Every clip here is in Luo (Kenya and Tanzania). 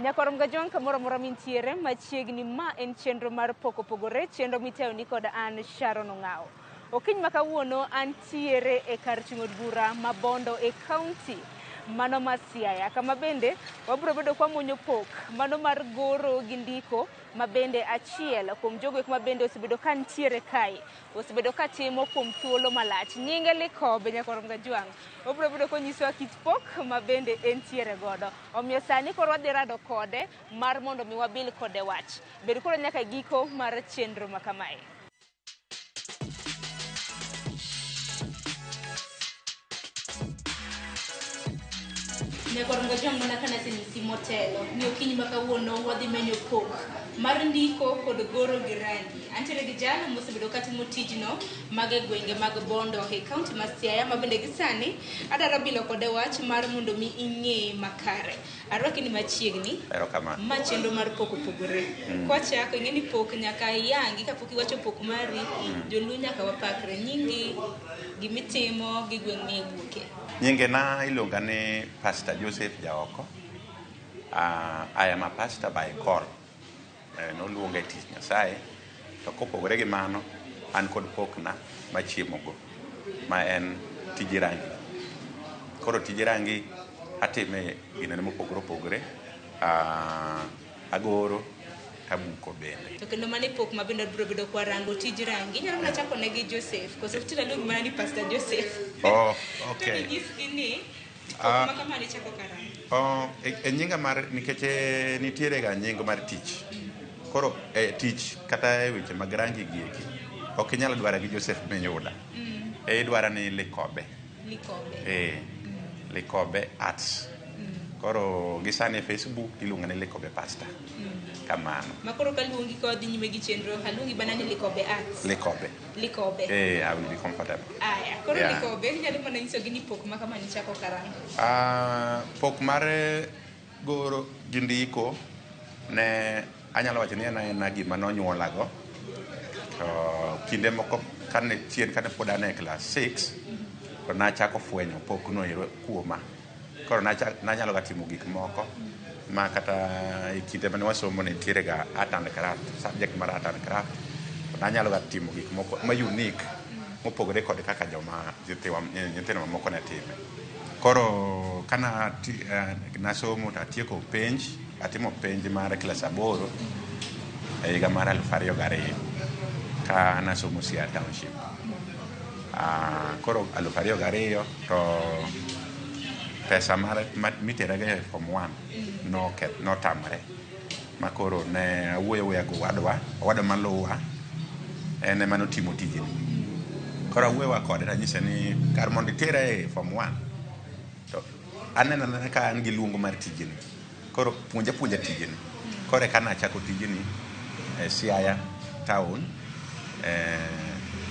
Nyakwar Mgajwang' kamoro amora mintiere machiegni, ma en chenro mar Pok Opogore, chenro mitayoni kod an Sharon Ong'awo. Okinyi ma kawuono antiere e kar chung' od bura ma Bondo e kaunti mano ma Siaya, kama bende wabiro bedo kwamuonyo pok mano mar goro gi ndiko ma bende achiel kuom jogo eko ma bende osebedo ka ntiere kae osebedo ka timo kuom thuolo malach. Nyinge Likobe Nyakwar Mgajwang'. Obiro bedo konyisowa kit pok ma bende entiere godo. Omiyo sani koro wadhi rado kode mar mondo mi wabil kode wach. Bed koro nyaka e giko mar chenro ma kamae. Nyakwar Mgajwang' mana ka nasenyisi motelo ni okinyi ma kawuono wadhi menyo pok mar ndiko kod goro gi rangi. Antiere gi jalo mosebedo katimo tijno mag e gwenge mag Bondo e kaunti ma Siaya ma bende gi sani adwaro bilo kode wach mar mondo mi ing'e makare. Arwaki ni machiegni. Erokamano. Ma chenro mar pok opogore. Kwachako ing'e ni pok nyaka iyangi kapok iwacho pok mari, joluo nyaka wapakre. Nyingi, gimitimo gi gweng' miwuoke. Nyingena iluonga ni Pastor Joseph Jaoko. I am a pastor by call. Noluonga e tich Nyasaye. To kopogore gi mano, an kod pokna machiemogo ma en tij rangi. Koro tij rangi atime ginene mopogore opogore. Agoro tabuko bende. To kendo mano e pok ma bende wabiro bedo kwarango tij rangi. Inyalo mana chako ne gi Joseph, koso tinde aluongi mana ni Pastor Joseph. Oh, To okay. ninyisgi ni pok ma kama nichako karang'o. Oh, e nyinga mar nikech nitiere ga nying mar tich. Koro e tich kata e weche mag rangi gi eki ok inyal dwara gi Joseph miyuda. E idwara ni Likobe. Likobe. Likobe Arts. Koro gi sani e Facebook iluonga ni Likobe Pastor. Kamano. Ma koro kaluongi ka wadhi nyime gi chenro, aluongi mana ni Likobe Arts. Likobe. Likobe. I will be comfortable. Aya, koro Yeah. Likobe inyalo mana nyisogi ni pok ma kama nichako karang'o. Pok mar goro gi ndiko ne anyalo wacho ni en aena gima nonyuolago. To kinde moko kane chien kane pod an e class 6 to nachako fwenyo pokno ero kuoma. Koro nanyalo ga timo gik moko ma kata e kinde mane wasomo ne nitiere ga art and craft, subject mar art and craft. To nanyalo ga timo gik moko ma unique mopogore kod kaka joma nyithindo mamoko ne time. Koro kana nasomo to atieko penj, atimo penj mar klas 8 e higa mar 2002 ka nasomo Siaya Township. Koro 2002 to pesa mar miterago e form 1 notamre. Ma koro ne awuoyo awuoya gi owadwa, owadwa maluwa en ema notimo tijni. Koro awuoyo kode tanyise ni kar mondo itera e form 1 to aneno anena ka an gi luong mar tijni. Koro puonja puonja tijni. Koro eka nachako tijni e Siaya town e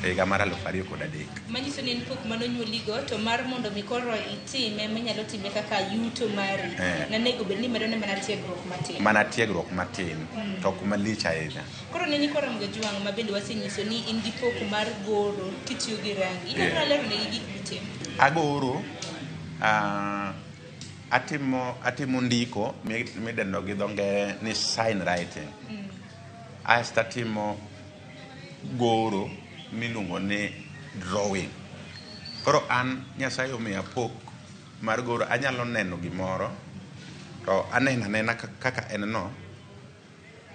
higa mar 2003. Manyiso ni en pok manonyuoligo to mar mondo mi koro itime minyalo time kaka yuto mari. Nanego bed ni medone mana tiegruok matin. Mana tiegruok matin to ok malich ahinya. Koro ne nyikwa Ramogi Ajwang' ma bende wasenyiso ni in gi pok mar goro kitiyo gi rangi. Inyalo lero negi gik mitimo. Agoro, atimo ndiko midendo gi dho ngere ni sign writing. Asto atimo goro miluongo ni drawing. Koro an Nyasaye omiya pok mar goro, anyalo neno gimoro to aneno anena kaka en no,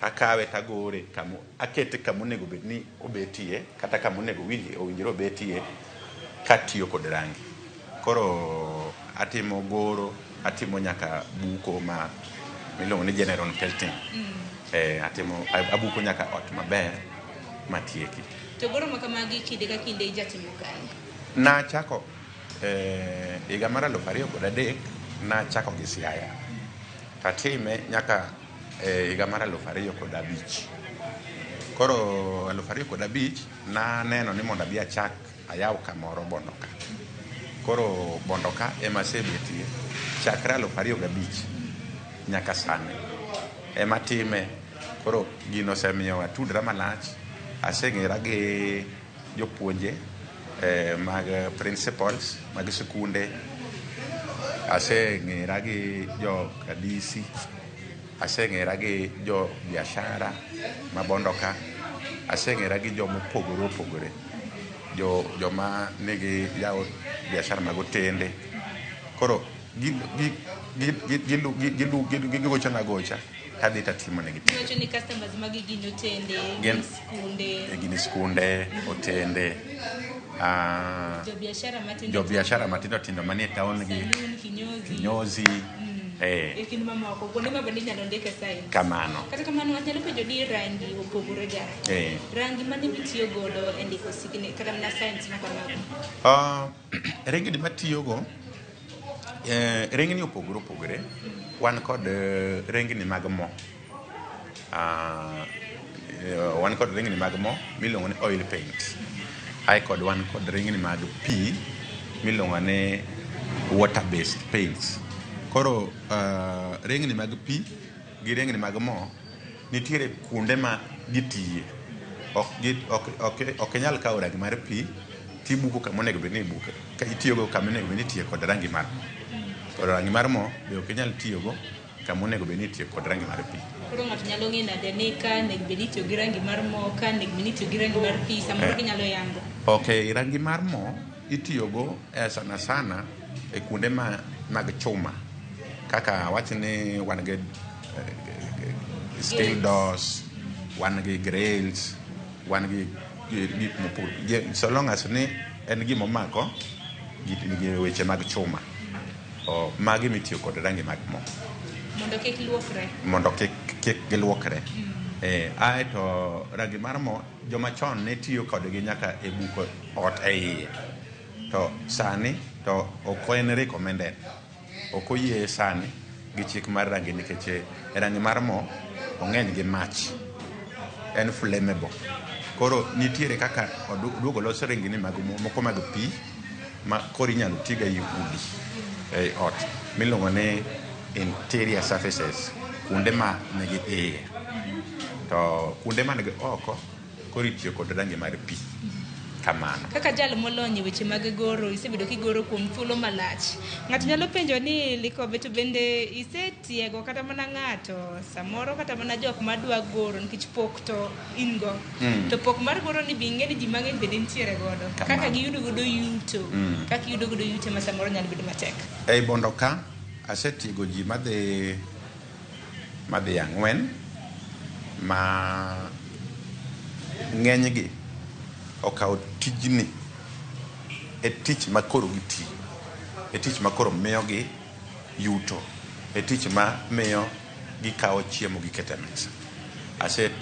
takawe tagore kama akete kama onego bed ni obetie kata kama onego owinjore obetie katiyo kod rangi. Koro atimo goro, atimo nyaka buko ma miluongo ni general painting. Atimo abuko nyaka ot maber matieki. To goro ma kamagi kinde ka kinde ijatimo kanye? Nachako higa mar 2003 nachako gi Siaya. Tatime nyaka higa mar 2005. Koro 2005 naneno ni mondo abi achak ayaw kamoro Bondo ka. Koro Bondo ka ema asebetie chakre 2005 nyaka sani. Ema time. Koro gino osemiyo atudra malach. Aseng'era gi jopuonje mag principals mag sikunde. Aseng'era gi jo DC. Aseng'era gi jo biashara ma Bondo ka, aseng'era gi jomopogore opogore. Jo joma nigi yawo biashara mag otende. Koro gigochona agocha tadhi tatimonegi tich. Iwacho ni customers magi gin otende, Gin gin skunde, gin skunde, otende, jobiashara matindo, jobiashara matindo tindo manie town gi saloon, kinyozi, kinyozi, e kind mamoko kuonde ma bende inyalo ndike signs. Kamano. Kata kamano anyalo penjo ni rangi opogore ga. Rangi mane mitiyo godo e ndiko signe kata mana signs ma kamago? Rengni matiyogo, rengni opogore opogore. Wan kod rengni mag mo. Wan kod rengni mag mo miluongo ni oil paint. Ae kod wan kod rengni mag pi miluongo ni water based paints. Koro rengni mag pi gi rengni mag mo nitiere kuonde ma gitiye. Ok inyal kawo rangi mar pi tibuko kama onego bed ni ibuke. Ka itiyogo kama onego bed ni itiye kod rangi mar mo. Koro rangi mar mo be ok inyal tiyogo kama onego bed ni itiyo kod rangi mar pi. Koro ng'ato nyalo ng'e nade ni ka onego bed ni itiyo gi rangi mar mo, ka onego bed ni itiyo gi rangi mar pi, samoro ginyalo yango. Ok, rangi mar mo itiyogo sana sana e kuonde ma mag chuma. Kaka awach ni wan gi steel doors, wan gi grills, wan gi gik mopogore. So long as ni en gima omako gi weche mag chuma. Magi mitiyo kod rangi mag mo. Mondo kik luokre. Mondo kik giluokre. Aeto rangi mar mo joma chon ne tiyo kodgi nyaka e buko ot e iye. To sani to ok en recommended. Ok oyie sani gi chik mar rangi nikech rangi mar mo ong'eny gi mach. En flammable. Koro nitiere kaka oduogo los rengni mag mo moko mag pi ma koro inyalo tigo ei udi ei ot miluongo ni interior surfaces, kuonde ma nigi iye. To kuonde man gi oko koro itiyo kod rangi mar pi. Kamano. Kaka jal molony e weche mag goro, isebedo kigoro kuom thuolo malach. Ng'ato nyalo penjo ni Likobe to bende isetiego kata mana ng'ato samoro kata mana jok madwa goro nikech pok to in go. To pok mar goro ni be ing'e ni ji mang'eny bende nitiere godo. Kamano. Kaka giyudo godo yuto. Kaka iyudo godo yuto ma samoro nyalo bedo matek. Ei Bondo ka asetiego ji madhi 4 ma ng'enygi okawo tijni e tich ma koro gitiyo, e tich ma koro miyogi yuto, e tich ma miyo gikawo chiemo giketo e mesa.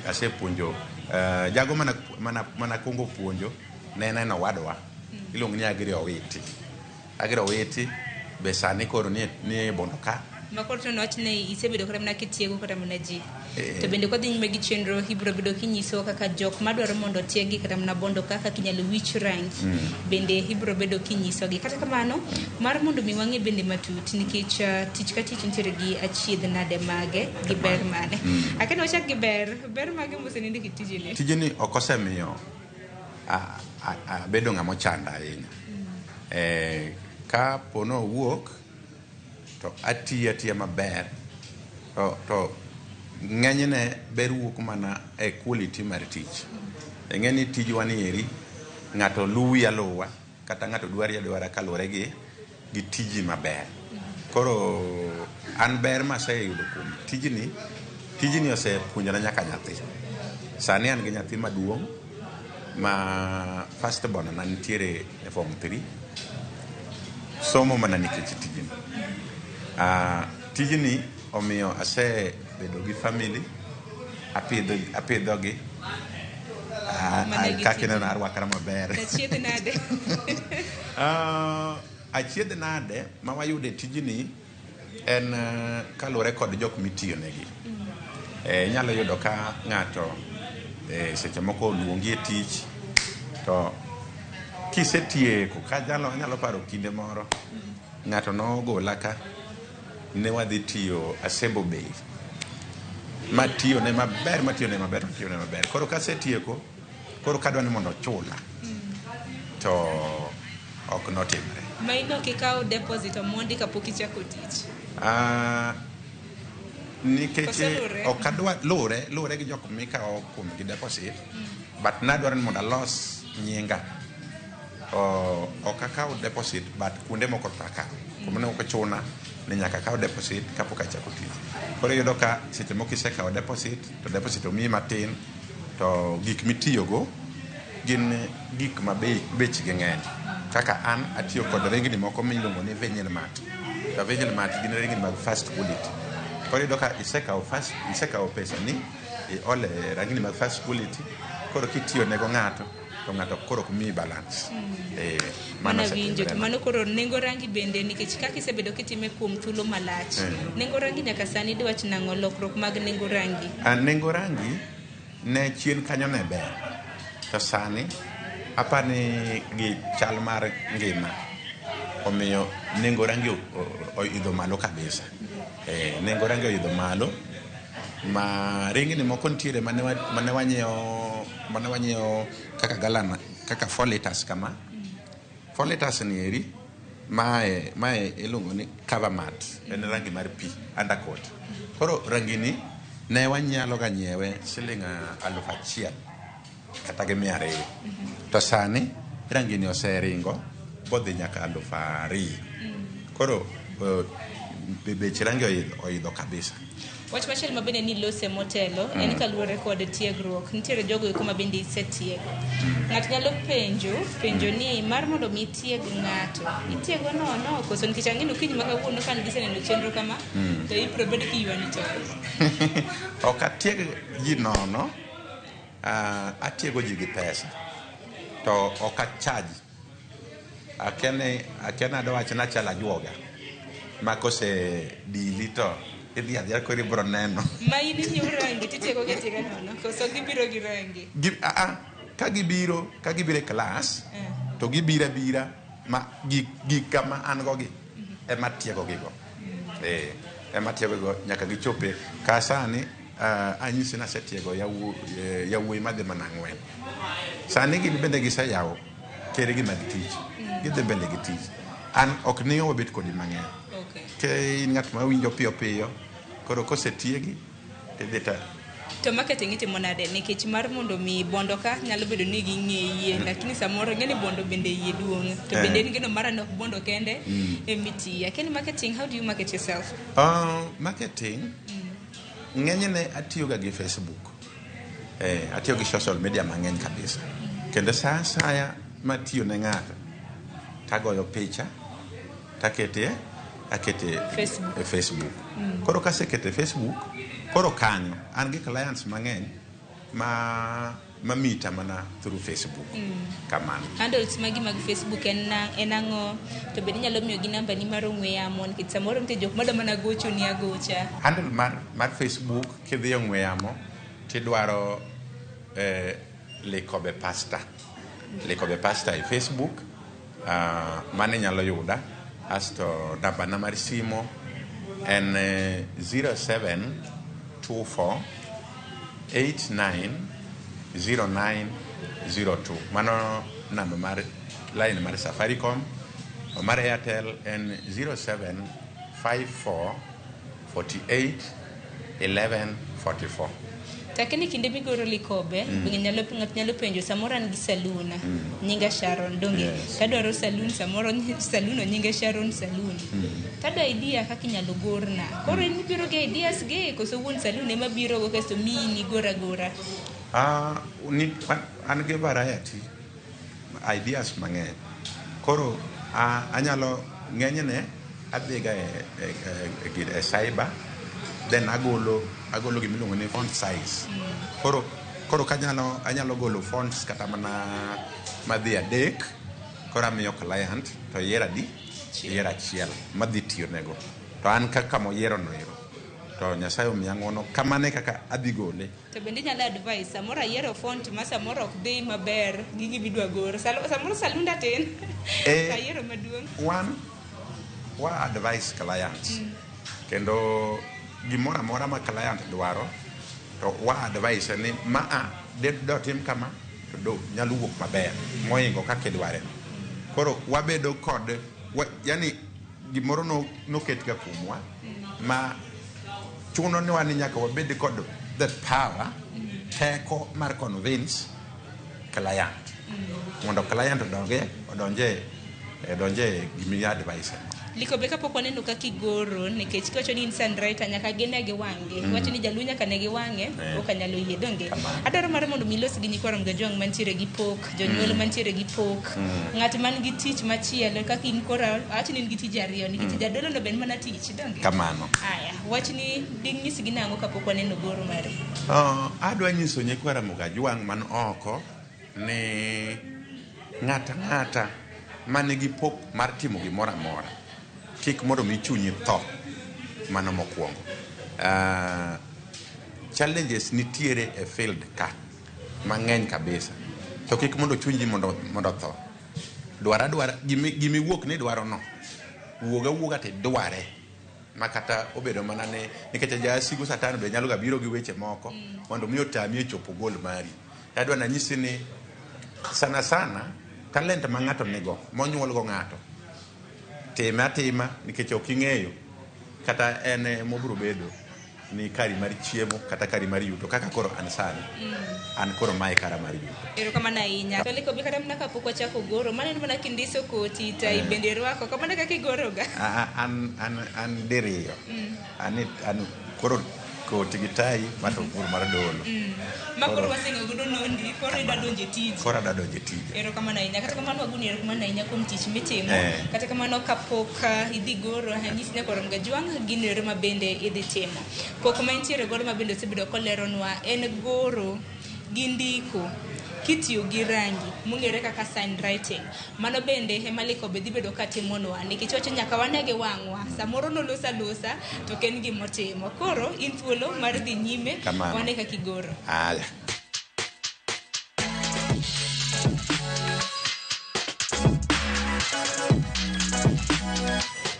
Asepuonjo jago mana kuongo puonjo ne en owadwa iluongo ni Agri Owiti. Agri Owiti be sani koro nie Bondo ka. Ma koro to nwach ni isebedo kata mana kitiego kata mana ji. To bende kwadhi nyime gi chenro ibiro bedo kinyiso kaka jok madwaro mondo otiegi kata mana Bondo ka kaka inyalo wich rangi. Bende ibiro bedo kinyisogi. Kata kamano, mar mondo mi wang'e bende matut nikech tich ka tich nitiere gi achiedh nade mage gi ber mane. Akeno wachak gi ber. Ber mage moseneno e tijini? Tijini ok osemiyo abedo ng'ama ochando ahinya. Ka pono owuok to atiyo atiya maber to ng'enyne ber wuok mana e quality mar tich. Ing'e ni tijwa ni eri ng'ato luwi aluwa kata ng'ato dwari adwara kaluwore gi tiji maber. Koro an ber maseyudo kuom tijni, tijni osepuonjona nyaka nyathi. Sani an gi nyathi maduong' ma first born na nitiere e form 3 somo mana nikech tijni. Tijni omiyo asebedo gi family, apidhogi. Kaka ineno arwakra maber. Achiedh nade? Achiedh nade ma wayudo e tijni en kaluwore kod jok mitiyonegi. Inyalo yudo ka ng'ato seche moko oluongi e tich to kisetieko anyalo paro kinde moro ng'ato nogola ka ne wadhi tiyo Asembo Bay matiyone maber matiyone maber matiyone maber. Koro kasetieko koro kadwa ni mondo ochula to ok notimre. Ma in ok ikawo deposit omondi kapok ichako tich? Nikech Koso lure? ok adwa lure gi jok mikawo kuomgi deposit, but nadwaro ni mondo alos nyinga. Ok akaw deposit, but kuonde moko to akawo. Kuonde moko chuna ni nyaka akaw deposit kapok achako tich. Koro iyudo ka seche moko isekawo deposit, to deposit omiyi matin, to gik mitiyogo gin gik ma bechgi ng'eny. Kaka an atiyo kod ringni moko miluongo ni vinyl mat. To vinyl mat gin ringni mag first quality. Koro iyudo ka isekawo pesa ni iole rangni mag first quality, koro kitiyo nego ng'ato, to ng'ato koro ok miyi balance. Mano awinjo. To mano koro nengo rangi bende, nikech kaka isebedo kitime kuom thuolo malach, nengo rangi nyaka sani dwach nang'o, lokruok mag nengo rangi? Nengo rangi ne chien kanyo ne ber, to sani apani gi chal mar ngima omiyo nengo rangi oidho malo kabisa. Nengo rangi oidho malo ma ringni moko nitiere mane wanyiewo kaka galan, kaka 4 liters kama. 4 liters ni eri mae iluongo ni cover mat, en rangi mar pi, undercoat. Koro rangi ni ne wanyalo ga nyiewe siling 1,000 kata gi 200. To sani rangi ni oseringo bodhi nyaka 2,000. Koro bech rangi oidho kabisa. Wach machielo ma bende nilose motelo en kaluwore kod tiegruok. Nitiere jogo eko ma bende isetiego. Ng'ato nyalo penjo ni mar mondo mi itieg ng'ato, itiego nono koso? Nikech ang'e ni okinyi ma kawuono ka an giseneno chenro kama, to ibiro bedo kiywani to. Ok atieg ji nono, atiego ji gi pesa. To ok acharge. Akia ni adwach ni achalo ajuoga ma kose dili to idhi adhiya koro ibiro neno. Ma in inyiewo rangi titiego gi atiega nono koso gibiro gi rangi? Ka gibiro e klas, to gibiro abira ma gika ma an go gi ema tiego gigo. Ema tiego gigo nyaka gichope ka sani. Anyisi ni asetiego yawuoyi madhi mana 4. Sani gin bende giseyawo keregi mag tich, gidhi mbele gi tich. An ok ni wabet kodi mang'eny. Ke in ng'at ma winjo piyo piyo, koro kosetiegi tidhi ta. To marketing itimo nade? Nikech mar mondo mi Bondo ka nyalo bedo ni ging'eyie, lakini samoro ing'e ni Bondo bende yie duong'. To bende en geno mara ni ok Bondo kende emitiye. Akia ni marketing, how do you market yourself? Marketing ng'enyne atiyoga gi Facebook. Atiyo gi social media mang'eny kabisa. Kendo sa asaya matiyo ne ng'ato, tagoyo picha, takete akete Facebook. e Facebook. Koro kasekete e Facebook, koro kanyo an gi clients mang'eny ma mita mana through Facebook. Kamano. Handles magi mag Facebook en ang'o? To bende inyalo miyo gi namba ni mar ong'we yamo, nikech samoro nitie jok madwa mana gocho ni agocha. Handle mar Facebook, kidhi e ong'we yamo tidwaro Likobe Pastor. Likobe Pastor e Facebook, mano inyalo yuda. Asto namba na mar simo en 0724 890902. Mano namba mar line mar Safaricom. To mar Airtel en 0754 48 11 44. Takeni kinde migoro Likobe, ng'ato nyalo penjo, samoro an gi saloon, nyinga Sharon, donge? Yes. Tadwaro saloon, samoro saloon no nyinge Sharon Saloon. Tadwa idea kaka inyalo gorna. Koro in ibiro gi ideas gi koso wuon saloon ema biro go kasto miyi ni gor agora? An gi variety ideas mang'eny. Koro anyalo ng'enyne adhiga e cyber, then agolo gimiluongo ni font size. Koro kanyalo anyalo golo fonts kata mana madhi adek, koro amiyo client to yiero adi yiero achiel madhi tiyonego. To an kaka moyiero no ero, to Nyasaye omiya ng'uono, kamano e kaka adhi gole. To bende inyalo advice, samoro ayiero font ma samoro ok dhi maber gi gima idwa goro. Samoro salunda tin, to ayiero maduong'. Wan wa advice clients, kendo gimoro amora ma client dwaro to wa advise ni maa dotim kama to do nyalo wuok maber moingo kaka idware. Koro wabedo kod yani gimoro no, noket ga kuomwa ma Chuno ni wan ni nyaka wabed kod the power, teko mar convince client mondo client odonge odonje odonje gimi advice. Liko be kapok waneno kaka igoro, nikech kiwacho ni in sign writer nyaka gine gi wang'e. Iwacho ni jaluo nyaka ne gi wang'e, ok anyalo yie donge. Kamano. Adwaro mar mondo mi ilos gi nyikwa Ramogi Ajwang' mantiere gi pok, jonyuol mantiere gi pok, ng'at man gi tich machielo kaka in koro awacho ni in gi tije ariyo nikech jadolo no be en mana tich donge. Kamano. Aya, wachni ding'isgi nang'o kapok waneno goro mari? Adwa nyiso nyikwa Ramogi Ajwang' man oko ni ng'ata ng'ata man gi pok mar timo gimoro amora kik mondo mi chunyi tho. Mano mokwongo. Challenges nitiere e field ka mang'eny kabisa, to kik mondo chunyi mondo tho. Dwar adwara gimiwuok ni idwaro no, wuog awuoga tidware ma kata obedo mana ni nikech jasigu Satan be nyalo ga biro gi weche moko mondo mi otami e chopo goal mari. Adwa nanyisi ni sana sana talent ma ng'ato nigo monyuol go ng'ato time atima nikech ok ing'eyo kata en mobiro bedo ni kari mar chiemo kata kari mar yuto kaka koro an sani an koro mae kara mar yuto. Erokamano ahinya. To Liko be kata mana kapok wachako goro, maneno mana kindiso koti, tai bende irwako, kamano e kaka igoroga. An diriyo an koro koti gi tai ma to koro mar dolo. Ma koro waseng'eyo godo nondi, koro idwa donjo e tiji. Koro adwa donjo e tija. Erokamano ahinya. Kata kamano wagoni erokamano ahinya kuom tich mitimo. Eh. Kata kamano kapok idhi goro, anyisi nyaka Ramogi Ajwang' gino ero ma bende idhi timo. Pok ma intiere godo ma bende osebedo koleronwa en goro gi ndiko kitiyo gi rangi mong'ere kaka sign writing. Mano bende ema Liko be dhi bedo katimonwa nikech wacho nyaka wane gi wang'wa. Samoro noloso alosa to ok en gimotimo. Koro in thuolo mar dhi nyime Kamano. wane kaka igoro. Aya.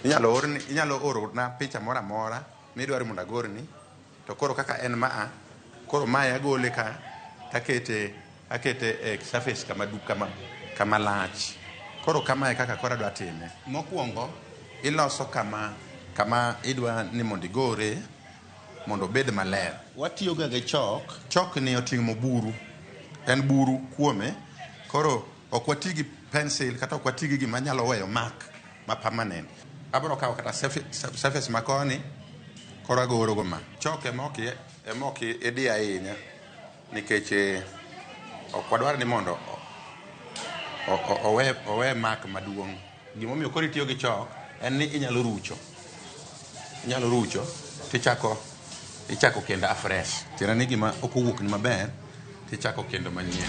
Inyalo oro na picha moro amora midwaro mondo agorni, to koro kaka en maa koro mae agole ka takete akete e surface kama du kama lach. Koro kamae kaka koro adwa time. Mokwongo iloso kama idwa ni mondo igore mondo obed maler. Watiyo ga gi chalk. Chalk ni oting'o buru. En buru kuome. Koro ok wati gi pencil kata ok wati gi gima nyalo weyo mark ma permanent. Abiro kawo kata surface ma koni koro agoro go ma. Chalk ema ok idi ahinya nikech ok wadwar ni mondo owe mark maduong'. Gimomiyo koro itiyo gi chalk en ni inyalo rucho. Inyalo rucho tichako ichako kendo afresh. Tiende ni gima ok owuok ni maber tichako kendo manyien.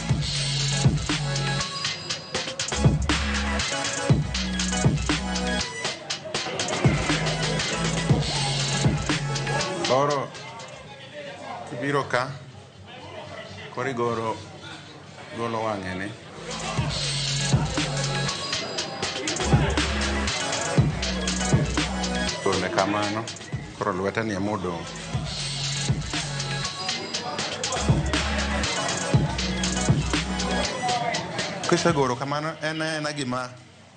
Koro kibiro ka koro igoro golo wang'e ni. Gole kamano, koro lwete ni ema odong'. Kisegoro kamano en aena gima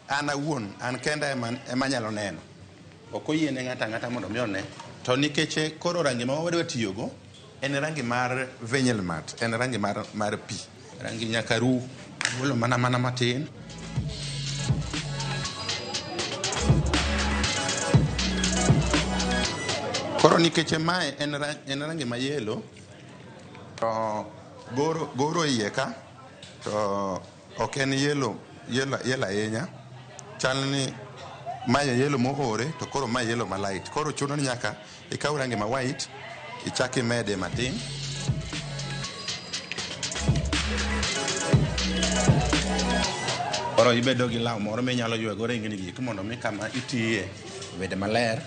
an awuon an kenda ema anyalo neno. Ok oyiene ng'ato ang'ata mondo mi one. To nikech koro rangi ma wadwa tiyogo en rangi mar vinyl mat, en rangi mar pi. Rangi nyaka ru, agolo mana matin. Koro nikech mae en rangi ma yellow, to goro iye ka, to ok en yellow, yellow, yellow ahinya. Chal ni mae yellow mohore, to koro mae yellow ma light. Koro chuno ni nyaka ikaw rangi ma white, ichak imede matin. Koro ibedo gi law moro minyalo ywego rengni gi mondo mi kama itiye obed maler.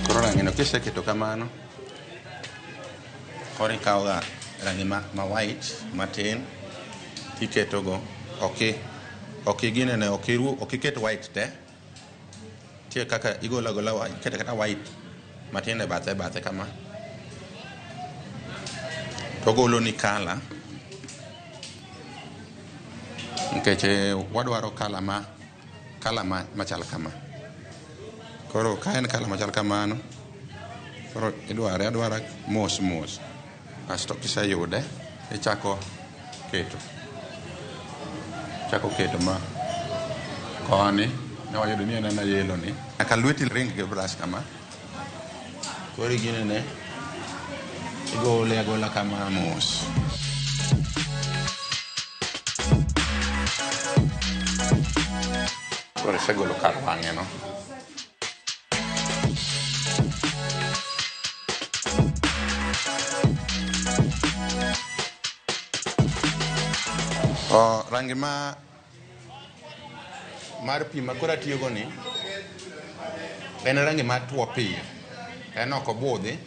Koro rangino kiseketo kamano, koro ikawo ga rangi ma white matin tiketogo. Ok iginene, ok iru, ok iket white te. Nitie kaka igolo agola white, iketo kata white matin e bathe bathe kama. To ogolo ni colour. Nikech wadwaro colour ma machal kama. Koro ka en kala machal kamano, koro idware adwara mos mos. Asto kiseyude, ichako keto. Ichako keto ma koni ne wayudo ni en ena yellow ni. Nyaka lweti ring gi brush kama. Koro iginene, igole agola kama mos. Koro isegolo kar wang'e no. O, rangi ma mar pi ma koro atiyogo ni en rangi ma tuo piyo. En ok obudhi,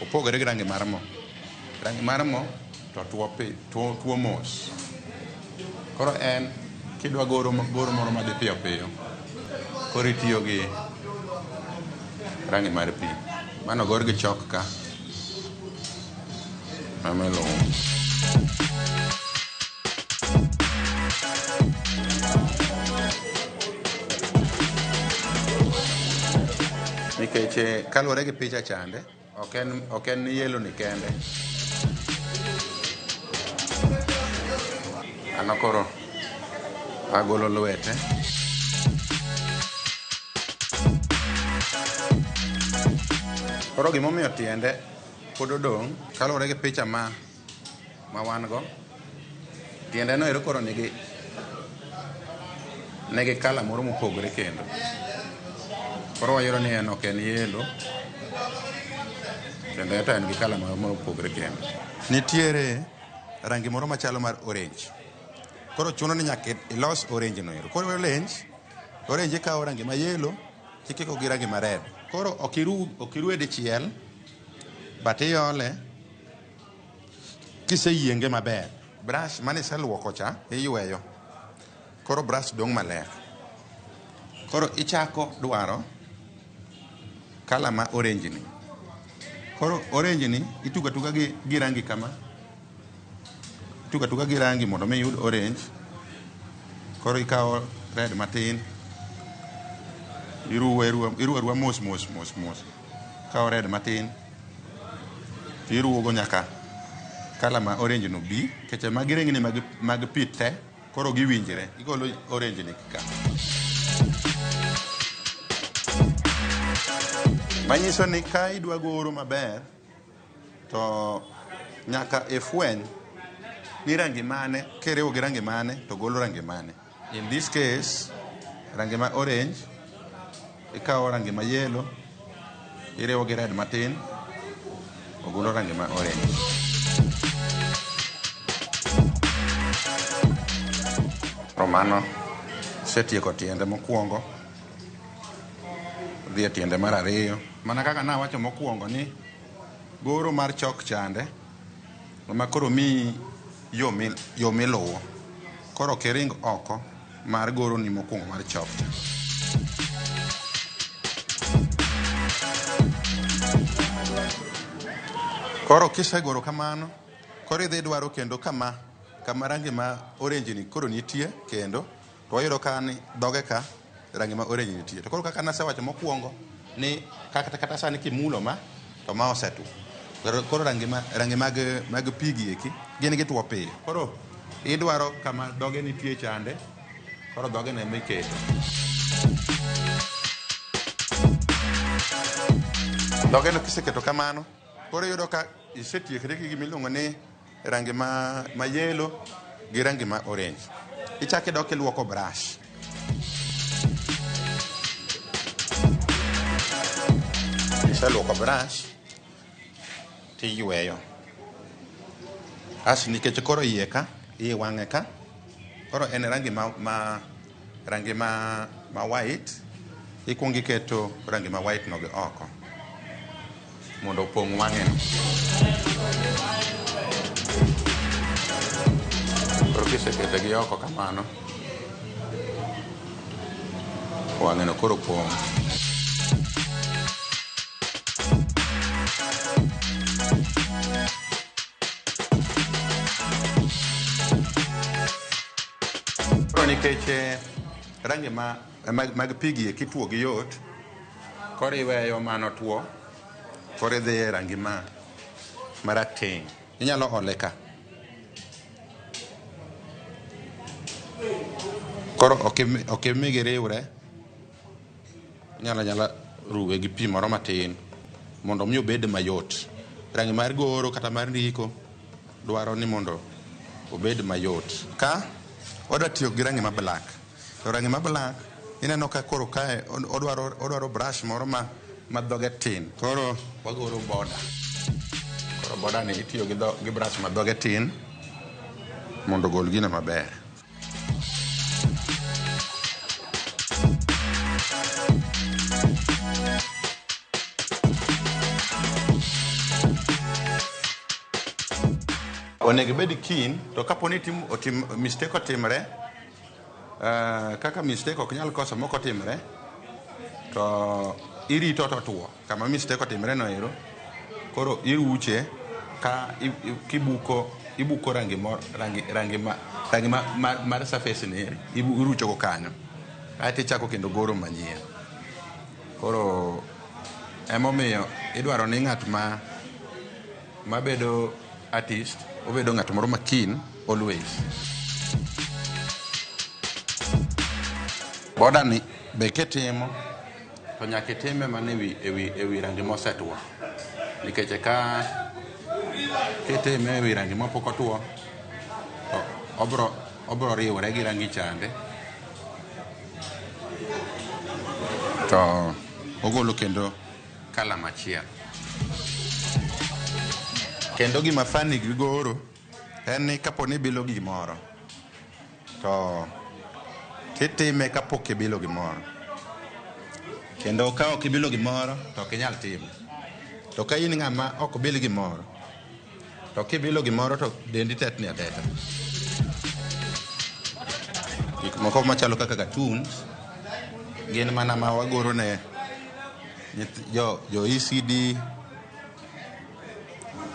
opogore gi rangi mar mo. Rangi mar mo to tuo piyo, tuo, tuo mos. Koro en kidwa goro goro moro madhi piyo piyo, koro itiyo gi rangi mar pi. Mano gor gi chok ka. Mano iluwo. Nikech kaluwore gi picha chande, ok en yellow ni kende. Ano koro agolo lwete. Koro gimomiyo tiende pod odong' kaluwore gi picha ma wan go, tiende no ero koro nigi kala moro mopogore kendo. Koro wayudo ni en ok en yellow, kendo to en gi kala moro mopogore kendo. Nitiere rangi moro machalo mar orange. Koro chuno ni nyaka ilos orange no ero. Koro orange, orange ikawo rangi ma yellow tikiko gi rangi ma red. Koro ok iruwe dichiel, but iole kiseyienge maber. Brush mane iseluoko cha iyweyo. Koro brush dong' maler. Koro ichako dwaro kala ma orange ni. Koro orange ni itugo atuga gi rangi kama. Itugo atuga gi rangi mondo mi iyud orange. Koro ikawo red matin. Iruwe iruwe aruwa mos mos mos mos. Ikawo red matin. Iruwo go nyaka kala ma orange no bi. Nikech magi rengni mag pi te, koro giwinjre. Igolo orange ni ka. Manyiso ni ka idwa goro maber, to nyaka ifweny ni rangi mane, kiriwo gi rangi mane, to golo rangi mane. In this case, rangi ma orange, ikawo rangi ma yellow, iriwo gi red matin, ogolo rangi ma orange. Koro mano setieko tiende mokwongo, dhi e tiende mar ariyo. Mana kaka nawacho mokwongo ni goro mar chok chande ema koro miyi yo miluwo. Koro ok iring oko mar goroni mokwongo mar chok cha. Koro kisegoro kamano, koro idhi dwaro kendo kama rangi ma orange ni koro nitie kendo, to wayudo ka ni dhoge ka rangi ma orange nitie. To koro kaka nasewacho mokwongo ni kata sani kimulo ma, to ma osetuo. Koro rangi mag pi gi eki, gin gituo piyo. Koro idwaro kama dhoge nitie chande, koro dhoge no ema iketo. Dhoge no kiseketo kamano, koro iyudo ka isetiekri gi gima iluongo ni rangi ma yellow gi rangi ma orange. Ichako idok iluoko brush. Iseluoko brush, tiyweyo. As nikech koro iye ka, iye wang'e ka, koro en rangi ma white, ikuongo iketo rangi ma white no gi oko mondo opong' wang'e no. Koro kisekete gi oko kamano, wang'e no koro pong'. Koro nikech rangi mag pi gi eki tuo gi yot, Koro iweyo mano tuo, koro idhi e rangi ma marateng'. Inyalo ole ka. Koro ok imigi riwre, inyalo anyala ruwe gi pi moro matin mondo mi obed mayot. Rangi mar goro kata mar ndiko dwaro ni mondo obed mayot. Ka wadwa tiyo gi rangi ma black, to rangi ma black ineno ka koro kae odwaro brush moro ma dhoge tin. Koro wagoro border. Koro border ni itiyo gi brush ma dhoge tin mondo ogol gino maber. Onego ibed keen, to kapo ni mistake otimre, kaka mistake ok nyal koso mok otimre, to irito to tuo. Kama mistake otimre no ero, koro iruche ka kibuko rangi mor, rangi, rangi ma, rangi ma, mar, mar surface ni eri, irucho go kanyo. Aeto ichako kendo goro manyien. Koro emomiyo idwaro ni ng'at ma bedo artist, obedo ng'at moro ma keen always. Border ni be kitimo to nyaka itime mana ewi rangi mosetuo. Nikech ka kitime ewi rangi mapok otuo, to obro riwore gi rangi chande. To ogolo kendo kala machielo. Kendo gima funny gi goro en ni kapo ni ibilo gimoro, to titime kapok ibilo gimoro. Kendo ka ok ibilo gimoro, to ok inyal time. To ka in ng'ama ok bil gimoro, to kibilo gimoro to dendi tetni ateta. Gik moko machalo kaka cartoons gin mana ma wagoro ne jo ECD,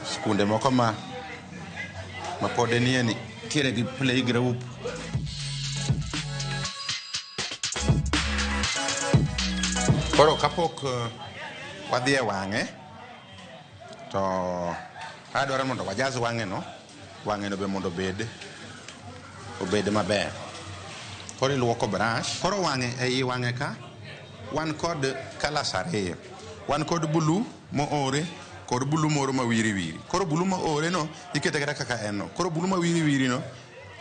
skunde moko ma pod nie nitiere gi playgroup. Koro kapok wadhi e wang'e, to adwaro mondo wajaz wang'e no, wang'e no be mondo obed maber. Koro iluoko brush. Koro wang'e, ei wang'e ka, wan kod colours ariyo. Wan kod blue moore kod blue moro ma wiri wiri. Koro blue moore no ikete kata kaka en no. Koro blue ma wiri wiri no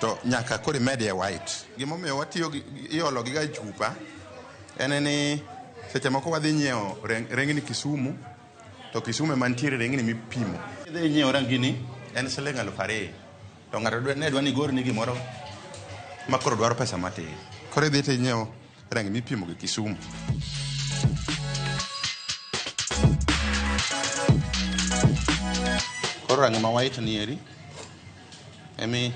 to nyaka koro imedie white. Gimomiyo watiyo gi iolo gi ga e chupa en ni seche moko wadhi nyiewo rengni Kisumu, to Kisumu ema nitiere rengni mipimo. Idhi nyiewo rangini en siling 2000, to ng'ato ne dwa ni igorni gimoro ma koro dwaro pesa matin. Koro idhi tinyiewo rangi mipimo gi Kisumu. Koro rangi ma white ni eri emi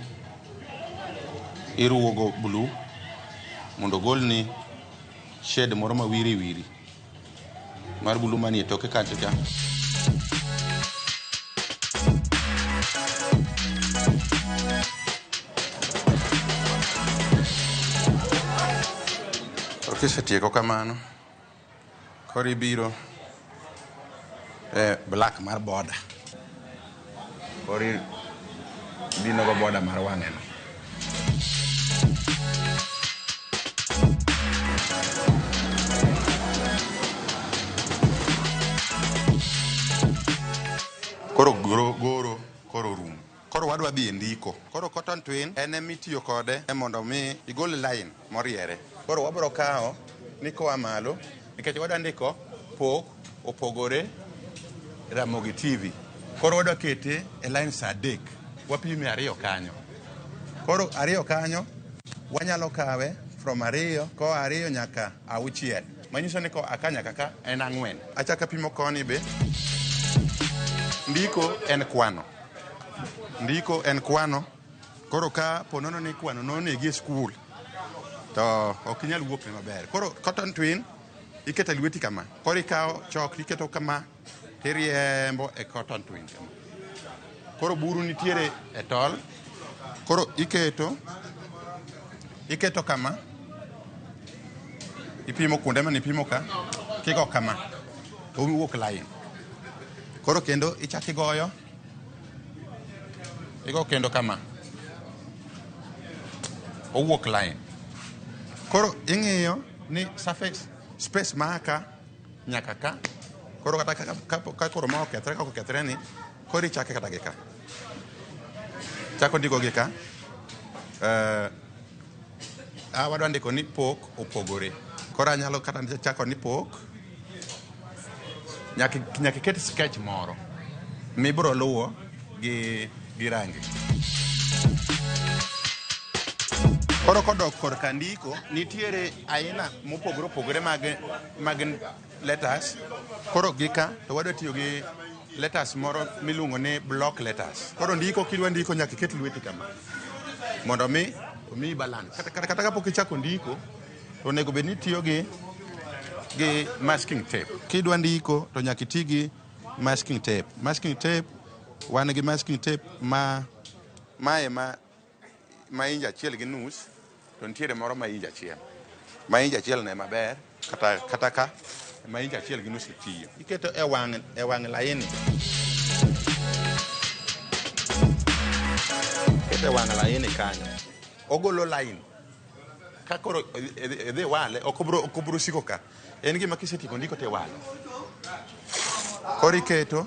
iruwo go blue mondo ogolni shade moro ma wiri wiri mar blue manie toke kacha cha. Koro kisetieko kamano, koro ibiro e black mar border. Koro idino go border mar wang'e no. Koro goro koro rumo. Koro wadwa dhi e ndiko. Koro cotton twin en emitiyo kode e mondo mi igol line moriere. Koro wabro kawo ni koa malo nikech wadwa ndiko pok opogore Ramogi TV. Koro wadwa kete e lines adek. Wapime ariyo kanyo. Koro ariyo kanyo wanyalo kawe from ariyo koa ariyo nyaka auchiel. Manyiso ni koa ka nyaka ka en 4. Achako apimo koni be. Ndiko en kwano. Ndiko en kwano. Koro ka ponono ni kwano nonegi e skul, to ok inyal wuokne maber. Koro cotton twin iketo e lweti kama. Koro ikawo chok iketo kama tiriembo e cotton twin kama. Koro buru nitiere e tol. Koro iketo kama. Ipimo kuonde mane ipimo ka, kigo kama. to owuok line. Koro kendo ichak igoyo, igo kendo kama, owuok line. Koro ing'iyo ni surface space ma ka nyaka ka. Koro kata ka koro ma okethre kaka okethre ni, koro ichake kata gi ka. Chako ndiko gi ka. Wadwa ndiko ni pok opogore. Koro anyalo kata chako ni pok. Nyaka iket sketch moro mibiro luwo gi rangi. Koro kodok korka ndiko, nitiere aina mopogore opogore mag letters. Koro gi ka to wadwa tiyo gi letters moro miluongo ni block letters. Koro ndiko kidwa ndiko nyaka iket lweti kama mondo mi omiyi balance. Kata kapok ichako ndiko to onego bed ni itiyo gi masking tape. Kidwa ndiko to nyaka iti gi masking tape. Masking tape, wan gi masking tape ma mae ma inch 1.5, to nitiere moro ma inch 1. Ma inch 1 ne maber, kata ka ma inch 1.5 tiyo. Iketo e wang' laini. Iketo e wang' laini kanyo. Ogolo line. Ka koro idhi wale, ok obro siko ka. En gima kisetieko ndiko to iwalo. Koro iketo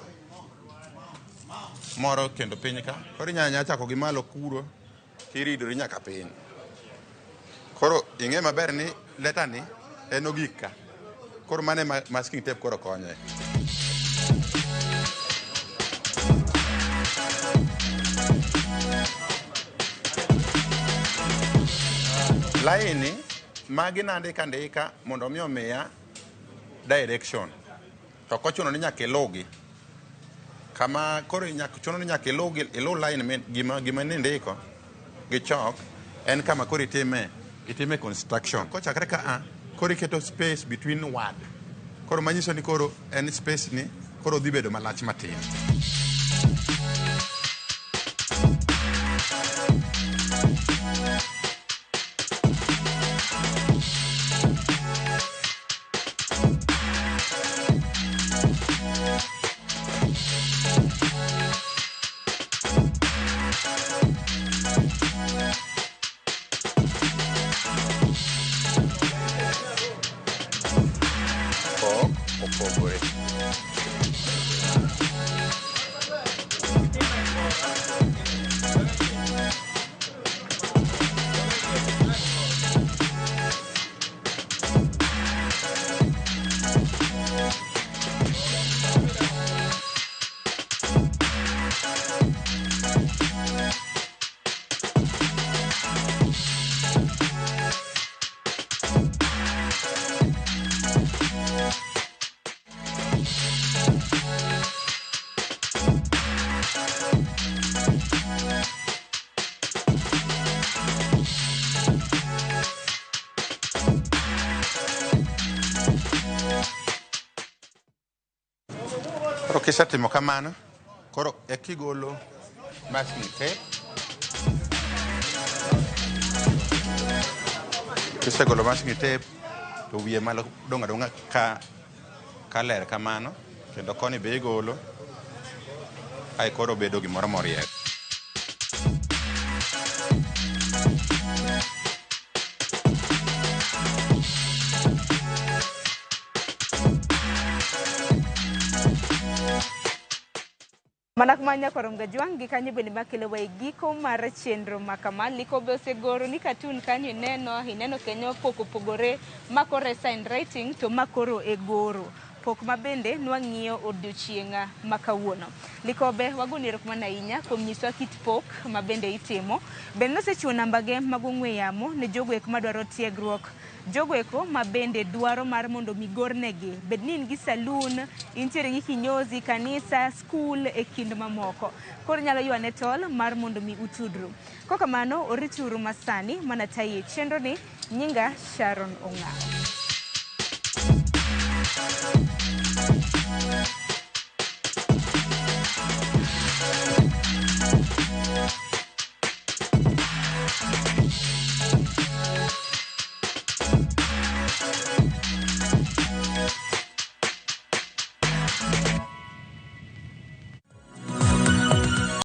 moro kendo piny ka. Koro inyalo chako gi malo kuro tiridori nyaka piny. Koro ing'e maber ni leta ni en ogik ka. Koro mano ema masking tape koro konye. Laini magi nandika andika mondo mi omiya direction. To ok ochuno ni nyaka iluwgi. Kama koro chuno ni nyaka iluw iluw line gima nindiko gi chok en kama koro itime construction. Kochakre ka a, koro iketo space between word. Koro manyiso ni koro en space ni koro dhi bedo malach matin. Pok opogore. Koro kisetimo kamano, koro ekigolo masking tape. Kisegolo masking tape, to wiye malo dong' adong'a ka ler kamano, kendo koni be igolo, ae koro bedo gimoro moriere. Mana kuma nyakwar Mgajwang' gi kanyo bende makelo wa e giko mar chenro ma kama. Liko be osegoro ni cartoon kanyo ineno kenyo pok opogore ma koro e sign writing to ma koro e goro. Pok ma bende nwang'iyo odiochieng' ma kawuono. Likobe wagoni erokamano ahinya kuom nyiswa kit pok ma bende itimo. Bende nosechiwo nambage mag ong'we yamo ne jogo eko madwaro tiegruok. Jogo eko ma bende dwaro mar mondo mi gornegi. Bed ni in gi saloon, intiere gi kinyozi, kanisa, skul e kind mamoko. Koro inyalo ywane tol mar mondo mi utudru. Kokamano, orituru masani mana tayi e chenro ni, nyinga Sharon Ong'awo.